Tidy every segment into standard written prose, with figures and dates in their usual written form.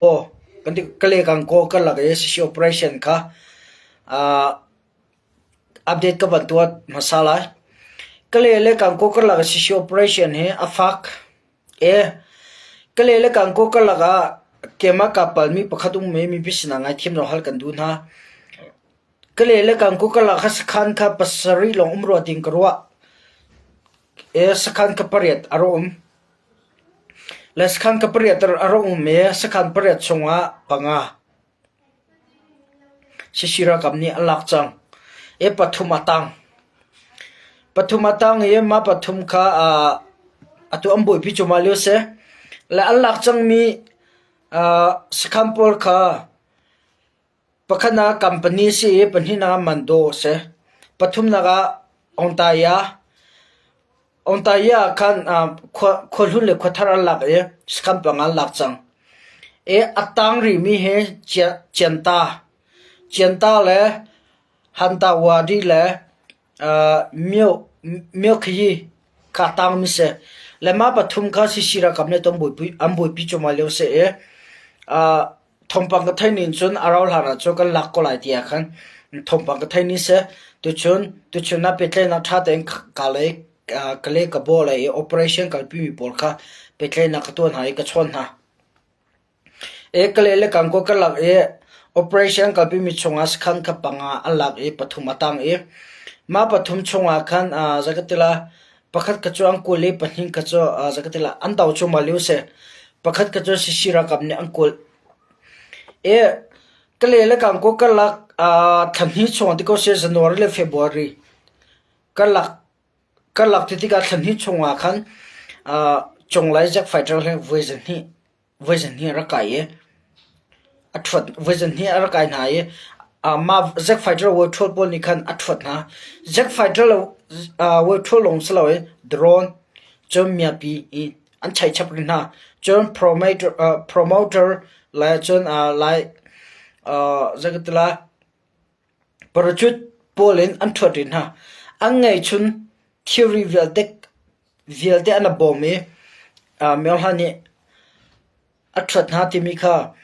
Kan ti Kale-Gangaw karlak i sisi operation kha update ka van tuah hmasa lai. Kale le Gangaw karlak i sisi operation hi a fak i Kale le Gangaw karlak ah keimah kaa palmi pakhat um i mipi sinah ngaithiam zong hal kan duh hna. Kale le Gangaw karlak kha sakhan kha pasarih lawng um rua ding ka ruah. I sakhan kha pariat a rak um. Le sakhan ka pariat a rak um i sakhan pariat chungah panga Sisi ralkap nih an lak cang i pathum a tang. Pathum a tang i mah pathum kha atu an buaipi cuahmah lio a si. Le an lak cangmi sakhan pawl kha Pakhatnak ah company a si i pahnihnak ah Mando a si. Pathumnak ah Ongtaya. Ongtaya ah khan khuahlun le khuathar an lak i sakhan panga an lak cang. I a tang rihmi hi Cianta. Cianta le Hantawadi le Myokhyi kha a tangmi si. Le mah pathum kha CC ralkap nih an buaipi cuahmah lio a si i Thawngpang ka theih ning cun a rauh hlan ah cun kan lak ko lai ti ah khan thawngpang ka theih ni seh. Tuchun tuchun ah pehtlaihnak ṭha tein ka le ka baw lai i operation kalpimi pawl kha pehtlaihnak ka tuah hna i ka chawn hna. Ka le le kangkaw ka lak i operation kalpimi chungah sakhan kha panga an lak i pathum a tang i mah pathum chungah khan zei ka ti lai pakhat kha cu an kawl i pahnih kha cu zei ka ti lai an do cuahmah lio a si. Pakhat kha cu CC ralkap nih an kulh. I ka le le kangkaw karlak thla hnih chung ti ko seh January le February karlak karlak ti tikah thla hnih chungah khan cunglei jet fighter he voi zahnih voi zahnih a rak kai i a ṭhuat voi zahnih a rak kai hna i mah jet fighter voi ṭhuat pawl nih khan a ṭhuat hna. Jet fighter voi ṭhuat lawng si loin drone cun miapi i an cheih chap rih hna. Cun promoter le cun lai zei ka ti lai parachute pawl in an ṭhuat rih hna. An ngeihchun thilri vialte an i bawm i myohla nih a ṭhuat hna timi kha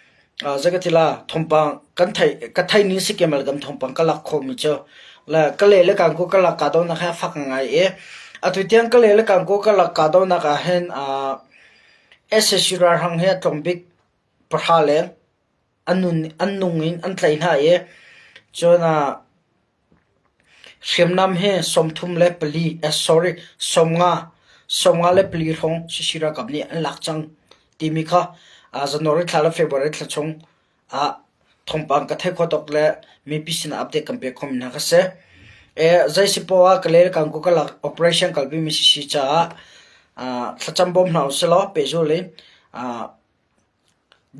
zei ka ti la thawngpang kan theih ka theih ning si kemal kan thawngpang ka lak khawhmi cu le ka le le kangkaw ka lak kaa donak hi a fak ngai i atu tiang ka le le kangkaw ka lak kaa donak ah hin SSC ralhrang hi a tlawm bik pahra leng an nun an nung in an tlaih hna i cun Hriamnam hi 34 sorry 50 54 hrawng CC ralkap nih an lak cang timi kha January thla le February thla chung ah thawngpang ka theih khawh tawk le mipi sinah update kan pek khawhmi hna kha si. Zei si poah ah Kalay le Kankaw ka lak operation kalpi mi CC caah thlacam bawm hna usih law pehzul in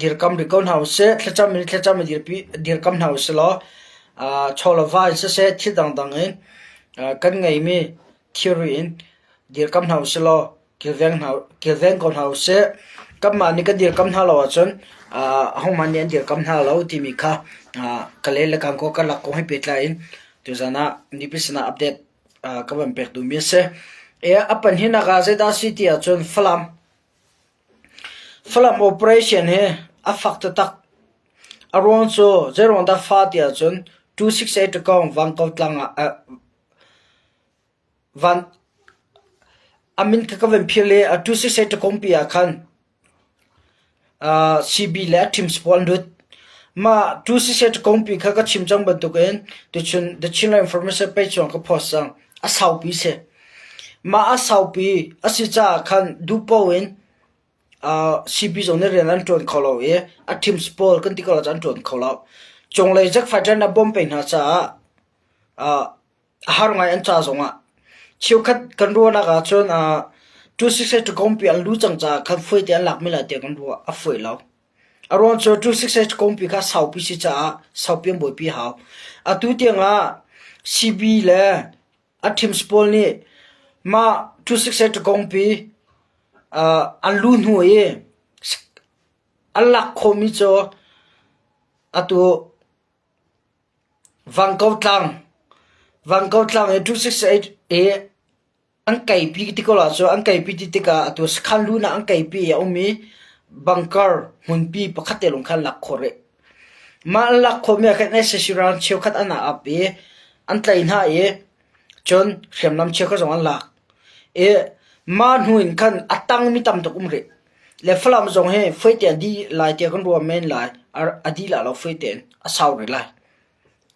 Dirkam rih ko hna usih. Thlacam in thlacam in dirkam hna usih law chaw le va in siseh thil dangdang in kan ngeihmi thilri in dirkam hna usih law kilveng ko hna usih. Kanmah nih kan dirkam hna lo ahcun ahohmanh nih an dirkam hna lo timi kha ka le le kangkaw karlak kong he pehtlai in tuzan ah mipi sinah update ka van pek duhmi a si. A pahnihnak ah zeidah a si ti ahcun Falam Falam operation hi a fak taktak. A ruang cu zeiruang dah fa ti ahcun 268 kong Vangko tlang ah van a min kha ka van philh i 268 kongpi ah khan CB le a teams pawl an lut. Mah 268 kongpi kha ka chim cang bantukin tuchun The Chinland Information page cungah ka post cang. A saupi si. Mah a saupi a si caah khan duhpoh in CB zong nih rian an ṭuan kho lo i a teams pawl kan ti ko lai cu an ṭuan kho lo. Cunglei Jack Fighter nih a bawmh peng hna caah a har ngai an ca zongah. Cheukhat kan ruahnak ahcun 268 kongpi an lu cang caah khan fawi te an lakmi lai tiah kan ruah. A fawi lo. A ruang cu 268 kongpi kha saupi si caah saupi an buaipi hau. Atu tiangah CB le A teams pawl nih mah 268 kongpi an luh hnu i an lak khawhmi cu atu Vangko tlang Vangko tlang i 268 i an kaipi ti ko la cu an kaipi ti tikah atu sakhan luhnak an kaipi i a um i. Bunker hmunpi pakhat te lawng kha an lak khawh rih. Mah an lak khawhmi ah khan sac ral cheukhat an ap i an tlaih hna i cun hriamnam cheukhat zong an lak. I mah hnu in khan a tangmi tam tuk um rih. Le Falam zong hi fawi a dih lai tiah kan ruah men lai. A dih lai lo fawi tein a sau rih lai.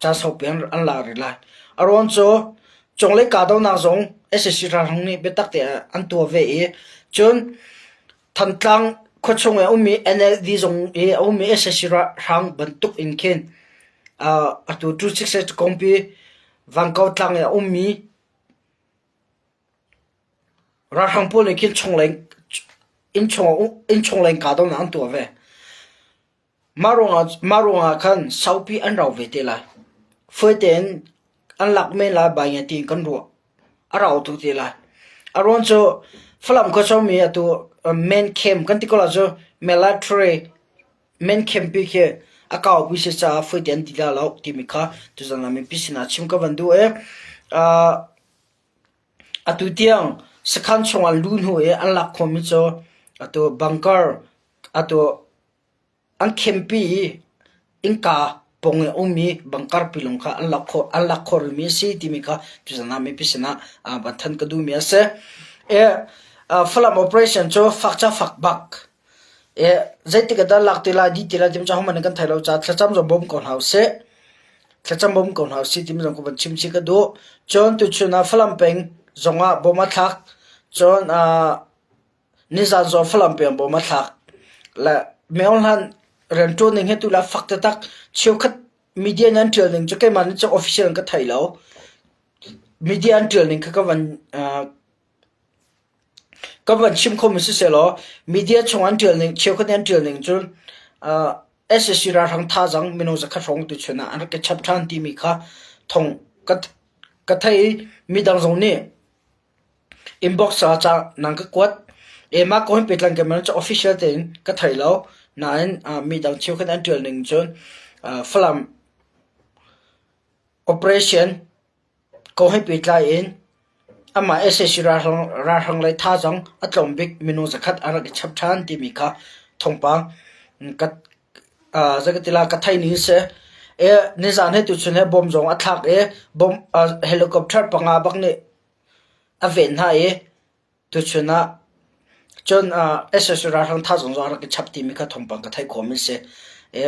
Caan saupi an la rih lai. A ruang cu cunglei kahdohnak zong sac ralhrang nih biatak tein an tuah ve i cun Thantlang khuachung i a ummi NLD zong i a ummi sac ralhrang bantuk in khin atu 266 kongpi Vangkau tlang i a ummi Ralhrang pawl nih khin innchung lei in kahdohnak an tuah ve. Mah ruangah khan saupi an rau ve te lai. Fawi tein an lak men lai bai ngai tiin kan ruah. A rau tuk te lai. A ruang cu Falam khuachung mi atu main camp kan ti ko lai cu military main camp pi khi a kaupi si caah fawi tein an ti la lo timi kha tuzan ah mipi sinah chim ka van duh i Atu tiang sakhan chung an luh hnu i an lak khawhmi cu atu bunker atu an khempi i innka pawng i a ummi bunker pi lawng kha an lak khawh rihmi a si timi kha tuzan ah mipi sinah van thanh ka duhmi a si. Falam operation cu fak ca fak bak. Zeitik ah dah lak ti lai, dih ti lai timi cu ahohmanh nih kan thei lo caah thlacam zong bawm ko hna usih. Thlacam bawm ko hna usih timi zong ka van chim chih ka duh. Cun tuchun ah Falam peng zongah bawm a thlak. Cun nizan zong Falam peng bawm a thlak. Le Myo Hlan rianṭuan ning hi tu le fak taktak cheukhat media nih an ṭial ning cu keimah nih cun official in ka thei lo. Media an ṭial ning kha ka van Ka van chim khomi sisehlaw media chung an ṭial ning cheukhat nih an ṭial ning cun sac ralhrang thazaang minung zakhat hrawng tuchun ah an rak i chap ṭhan timi kha thawng ka theih i midang zong nih inbox ah ca nan ka kuat. Mah kong hin pehtlai in cu official tein ka thei lo. Nain midang cheukhat an ṭial ning cun Falam operation Kong he pehtlai in amah sac ralhrang lei thazaang a tlawm bik minung zakhat a rak i chap ṭhan timi kha thawngpang ka theih ning a si. Nizaan he tuchun he bom zong a thlak i helicopter panga bak nih a ven hna i tuchun ah cun sac ralhrang thazaang zong a rak i chap timi kha thawngpang ka theih khawhmi a si.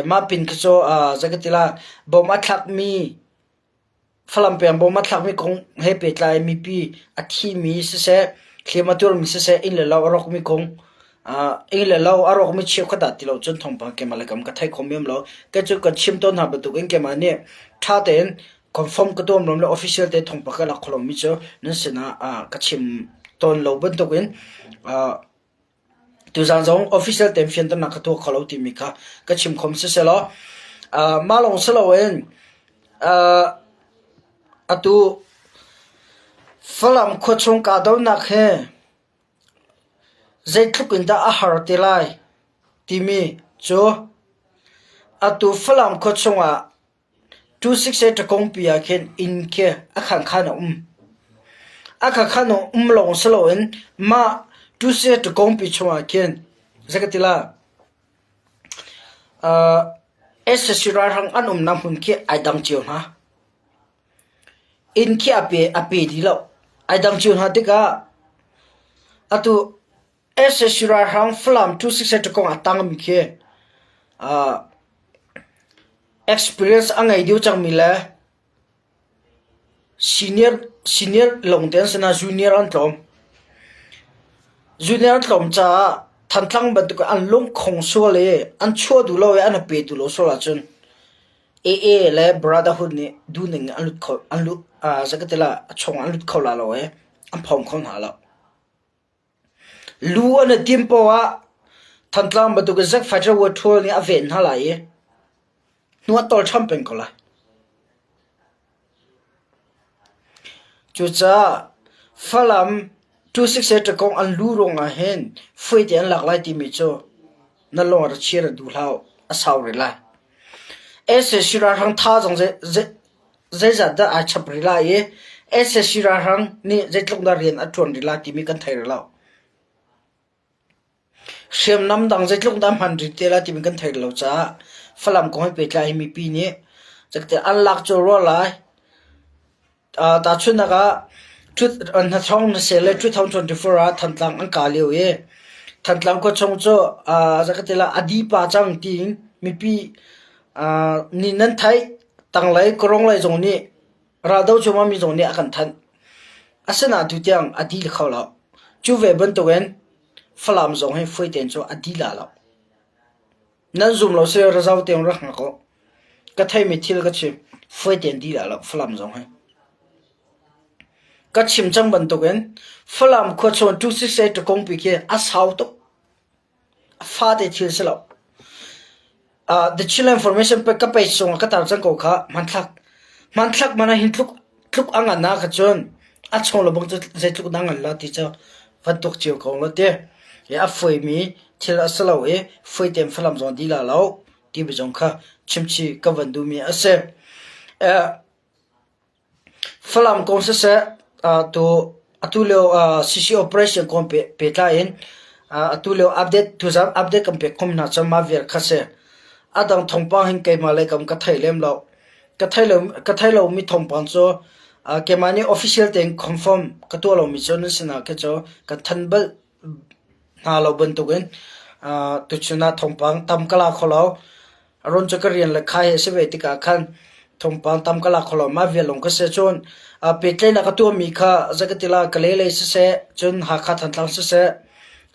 Mah pin khi cu bom a thlakmi Falam peng bawm a thlakmi kong he pehtlai mipi a thimi siseh, hliam a tuarmi siseh, inn le lo a rawkmi kong, inn le lo a rawkmi cheukhat dah ti lo cun thawngpang keimah le kam ka thei kho men lo. Kei cu kan chim tawn hna bantukin keimah nih ṭha tein confirm ka tuam lo le official te thawngpang ka lak kho lomi cu nan sinah ka chim tawn lo bantukin Tuzaan zong official tein fianternak ka tuah kho lo timi kha ka chim khom sisehlaw mah lawng si loin atu Falam khuachung kahdohnak hi zeitluk in dah a har te lai timi cu atu Falam khuachung ah 268 ṭakawngpi ah khin inn khi a khankhan a um. A khankhan a um lawng si loin mah 268 ṭakawngpi chungah khin zei ka ti lai sac ralhrang an umnak hmun khi ai dang cio hna. Inn khi a pe dih lo. Ai dang cio hna tikah atu sac ralhrang Falam 268 ṭakawng a tangmi khi Experience a ngei deuh cangmi le senior lawngte an si nain junior an tlawm. Junior an tlawm caah Thantlang bantuk in an lungkhong sual i an chuah duh lo i an i pe duh lo sual ahcun AA le Brotherhood nih duhning in an lut kho an lut zei ka ti lai a chung ah an lut kho lai lo i an phawng kho hna lo. Lu an i tim paoh ah Thantlang bantuk in Zack Fighter Ṭhual nih a ven hna lai i hnu ah tawl ṭham peng ko lai. Cucaah Falam 268 ṭakong an lu ruangah hin fuaite an lak lai timi cu na lung a chia na duh hlah u, a sau rih lai. Sac ralhrang tha zong zeizat dah aa chap rih lai i sac ralhrang nih zeitluk dah rian a ṭuan rih lai timi kan thei rih lo. Hriamnam dang zeitluk dah hman rih te lai timi kan theih lo caah Falam kong he pehtlai hi mipi nih an lak cu rua lai. Tahchunhnak ah hnathawng na seh le 2024 ah Thantlang an kah lio i Thantlang khuachung cu a di pa cang tiin mipi nih nan theih. Tanglei Kawrong lei zong nih raldo cuahmah mi zong nih a kan thanh. Asinain tutiang a dil kho lo. Cu ve bantukin Falam zong hi fawi tein cu a dil la lo. Nan zum lo si ra tein rak hngak u. Ka theimi thil ka chim. Fawi tein dil la lo Falam zong hi. Ka chim cang bantukin Falam khua chung 268 kongpi khi a sau tuk. A fate thil si lo. The Chinland Information ka page cungah ka tar cang ko kha. Hmanthlak. Hmanthlak man ah hin tluk tluk a ngan ah kha cun a chung le bang cu zeitluk dah ngan la ti cu van tuk cio ko la ti. I a fuaimi thil a si lo i fuai tein Falam zong di la lo ti mi zong kha chimchih ka van duhmi a si. Falam kong siseh atu lio CC operation kong pehtlai in atu lio update tuzaan update kan pek khawh hna cu mah vial kha si. A dang thawngpang hin keimah lei kam ka thei lem lo. Ka thei lomi thawngpang cu keimah nih official tein confirm ka tuah lomi cu nan sinah khi cu kan thanh bal hna lo bantukin tuchun ah thawngpang tam ka la kho lo. A rawn cu ka rian le khai a si ve tikah khan thawngpang tam ka la kho lo. Mah vial lawng ka si. Cun pehtlaihnak ka tuahmi kha zei ka ti la Kalay lei siseh, cun Hakha Thantlang siseh,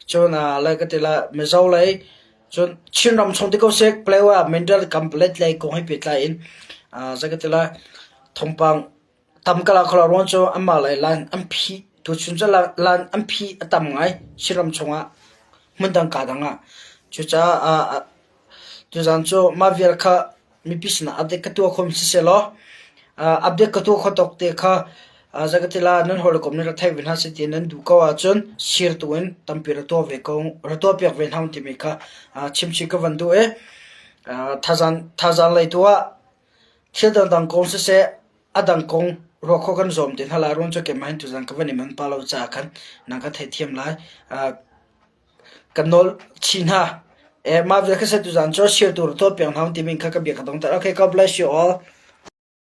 cun lai ka ti la Mizo lei, cun Chinram chung ti ko seh, Paletwa Mandal Kampalet lei kong he pehtlai in zei ka ti la thawngpang tam ka la kho lo ruang cu anmah lei lan an phih. Tuchun cu lan an phih a tam ngai Chinram chungah hmundang kaa dang ah. Cucaah Tuzaan cu mah vial kha mipi sinah update ka tuah khom sisehlaw update ka tuah kho tawk te kha zeikatila nan hawikom nih rak theih ve hna seh ti nan duh ko ahcun share tu in tampi ra tuah ve ko ra tuah piak ve hna timi kha chimchih ka van duh i thazaang lei tu ah thil dangdang kong siseh a dang kong ruah khawh kan zuam te hna lai ruang cu keimah hin tuzaan ka van i manh pah lo caah khan nan ka theithiam lai. Kan nawl chih hna. Mah vial kha tuzaan cu share tu ra tuah piak hna timi kha ka bia ka dong ter. Okay, God bless you all.